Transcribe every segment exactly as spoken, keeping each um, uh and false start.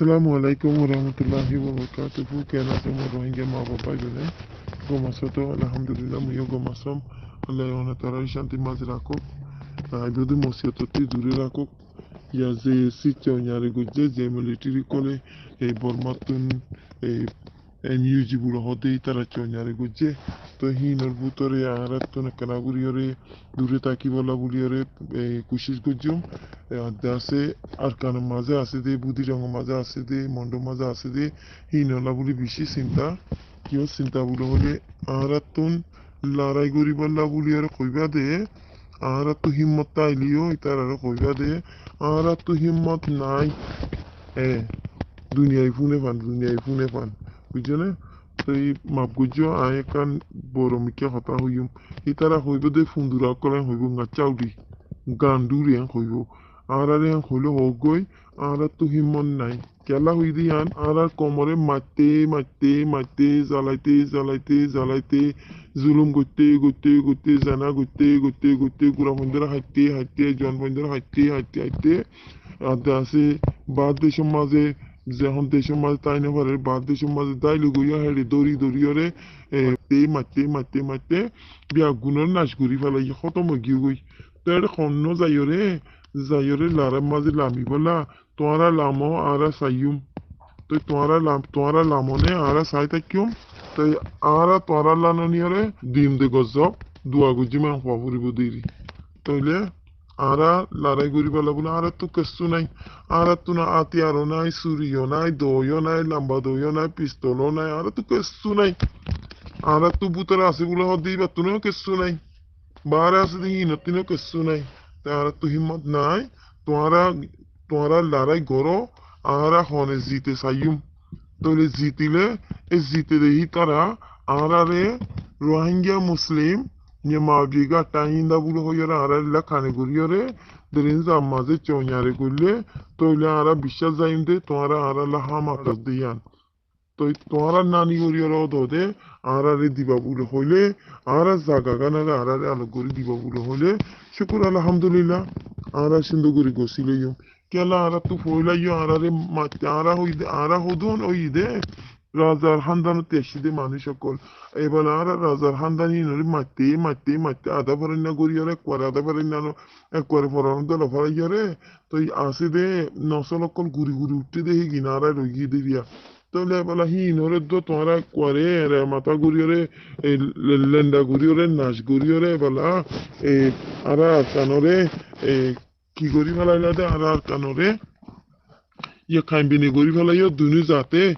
Assalamu alaikum warahmatullahi wabarakatuhu. Ken asó mor Rohingya ma baf bái bóin? Gom asó tó? Alhamdulillah, mui yó gom asóm. Allah ye onoráre cántir mazé rakók. Aibóde mosibot ottú dure rakók. Yá ze siccá oináre goijjé, ze militeri ókkole ei Bormattún ei NUG buli hoódde ítara coináre goijjé. Toi híinor bútore añárattún ekkána goríyore dure tákibolla buliyore, e, kucíc goijjúm. E, adde asé Arkanor mazé asé dé, Budirangor mazé asé dé, Mondor mazé asé dé, híinolla buli bicí sinta. Kiyólla sinta buli hoilé añárattún larái goríbolla buliyore hoibá dé, añárattu hímmot táile yó ítarare hoibá dé, añárattu hímmot nái. E, duniyai fúne fán, duniyai fúne fán. Buijjó né? Toi maf goijjó, añí ekkán boro mikká hotá hoiyúm. Ítara hoibó dé fundura ókkole hoibó, ngaccá udi, ganduri en hoibó. Añárare en hoilé hoógoi, añárattu hímmot nái. Kiyólla hoiyí dé yián, añárar koumoré maitté, maitté, maitté, zalaité, zalaité, zalaité, zulum goitté, goitté, goitté, zena goitté, goitté, goitté, gura fuaindóre haitté, haitté, juan fuaindóre haitté, haitté, haitté. Adde asé baár decór mazé, zehón decór mazé tái nofarer, baár decór mazé dáilogoi yó héçe dóri dóriyore, e, maitté, maitté, maitté, maitté, beggúnoré nac gorí félaiye, hótom ói giyói. Toi eçé honnúa zaiyóre, zaiyóre larár mazé lamibolla, tuáñra lamo, añára saiyúm. Toi tuáñra lam-, tuáñra lamone, añára sai táikkum. Toi añára tuáñra lanoniyore dim de gozzob, dua goijjúm, en hoó foribó deri. Tóile añára larái goríbolla buli añárattu kessú nái. Añárattu na átiyaró nái, suriyó nái, doóiyo nái, lamba doóiyo nái, pistoló nái, añárattu kessú nái. Añárattu bútore asé buli hoódde íbattúnó kessú nái. Baáre asé dé híinottúnó kessú nái. Te añárattu hímmot nái. Tuáñra, tuáñra larái goró, añára hone zite saiyúm. Tóile zitilé, e zite de hítara, añáráre Rohingya Muslim, ñe ma bigá tainda buli hoiyóre añáráre illa kane goríyore, derin zar mazé coináre goillé, tóile añára biccác zaiyum dé, tuáñra añárálla háma goddé yián. Toi tuáñra nani goríyore ódode, añáráre diba buli hoilé, añára zagagánoré añáráre alok gorí diba buli hoilé, cúkur alhamdulillah, añára cúndor gorí gosí loiyum. Kiyólla añárattu foóila yó añáráre maitté, añára hoiyí dé, añára hodún óiyi dé, razar hándanottu aiccí dé manúic ókkol. Ebala añára razar hándan híinoré maitté, maitté, maitté, adá forainna goríyore, ekkuare adá forainna no, ekkuare forainna dóla foraiyore, toi asé dé nosól ókkol guri guri uiththé dé hígin añára roigiyé dé biya. Tóile ebala híinoré dó tuáñra ekkuare ere matá goríyore, e, le-, lenda goríyore, nac goríyore, ebala, e, añára Arkanoré, e, ki gorí felaila dé añára Arkanoré? Ye kaimbi ni gorí felaiyó, dunú zate,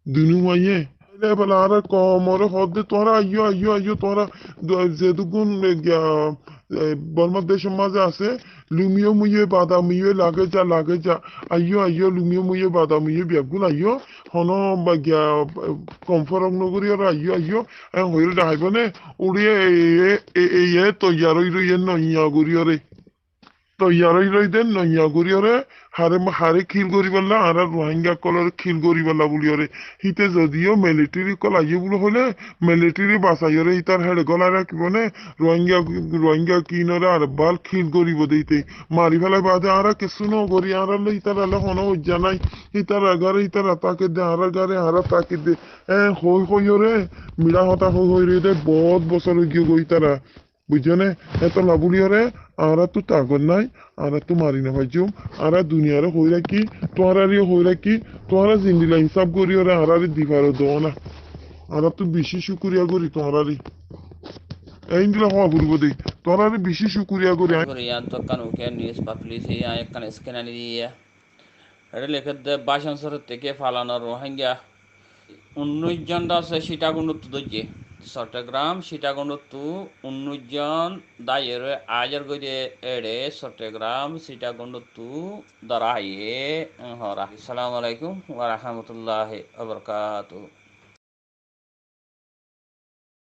dunú wáiye. Ebala añára koumoré hoódde, tuáñra aiyó, aiyó, aiyó, tuáñra du-, zedúkkun, e, giya, e, Bormar decór mazé asé, lumiyó muiyó, badamiyó, lage za, lage za, aiyó, aiyó, lumiyó muiyó, badamiyó, beggún aiyó, honó ba giya, e, kom forok nogoríyore aiyó, aiyó, en hoiyóre daháibo né, uçíye, e, e, e, e, e, toiyar ói roiyé noiya goríyore. Toiyar ói roiyé dé noiya goríyore, haré, haré kill goríbolla, añára Rohingya ókkolore kill goríbolla buliyore. Híte zodiyó militeri ókkol aiyé buli hoilé, militeri basaiyore hítar héçe gólai rakíbo né, Rohingya, Rohingya kinoré ar bal kill goríbo dé híte. Mari félai baade añára kessú nogorí, añárálla hítaralla honó hoijja nái. Hítarar gáre hítara táke dé, añárar gáre añára táki dé. E hoi hoiyore, miçá hotá hoi hoi roiyé dé, bout bosór ói giyói hítara. Buijjó né? Hétolla buliyóre añáráttu tagot nái, añáráttu mari nofaijjum. Añára duniyaré hoi rakí, tuáñráre yó hoi rakí, tuáñra zendilla insáf goríyore añáráre di faro doóna. Añáráttu bicí cúkuriya gorí tuáñráre. E endilla hoó foribó dé, tuáñráre bicí cúkuriya gorí. Cúkuriya, yián tó ekkán ukiya news publish, yián ekkán scan aní diyé. Eçé lekédde, Bácon Sórót téke falana Rohingya unnúic zon dháse Citagongottu dóijje. Sottogram, Citagongottu unnúic zon dháiyeré aizar goidé eçé Sottogram, Citagongottu dóra háiye, e, hora. Assalamu alaikum wa rahmatullahi wa barakatuhu.